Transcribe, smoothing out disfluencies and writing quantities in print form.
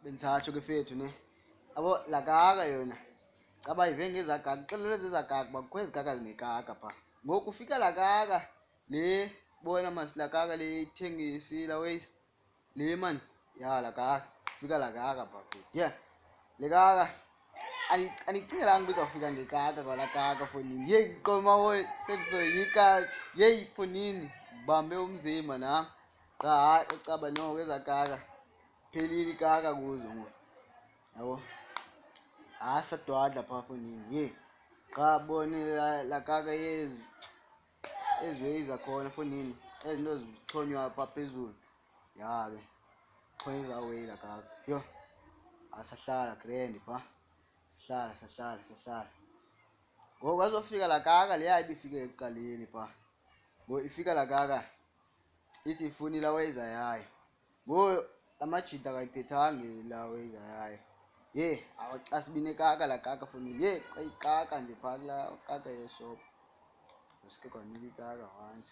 Bendisatsho ke fethu ne, yabo laa kaka yona caba ive ngezaa kaka, xelelwe zezaa kaka uba kukho ezi kaka zinekaka phaa. Ngoku ufika laa kaka le, bona mas laa kaka le ithengisa ways le mani, ya laa kaka, fika laa kaka phaa fethu. Yeah, le kaka andicingelanga uba izawufika ngekaka kwalaa kaka fondini. Yeyi qoma sendisoyika, yeyi fondini ndibambe umzimba nam. Qha hayi ucaba noko ezaa kaka phelile ikaka kuzo ngoku, yabo. Hayi sadwadla phaa fondini, yeyi qha bone laa kaka yezi ezi weyi zakhona fondini, ezi nto zixhonywa phaa phezulu. Ya ke xhonywa ezaa weyi laa kaka. Yho, hayi sahlala grand phaa, sahlala sahlala sahlala. Ngoku kwazofika laa kaka leya ibifike ekuqaleni phaa. Ngoku ifika laa kaka ithi ifuna ilaweza yayo. Ngoku amajita akayiphethanga ilaweza yayo. Yhe, awacasibini ekaka laa kaka fondini. Yhe, kwayikaka nje phaa kulaa kaka yeshop. Suke kwanika ikaka once.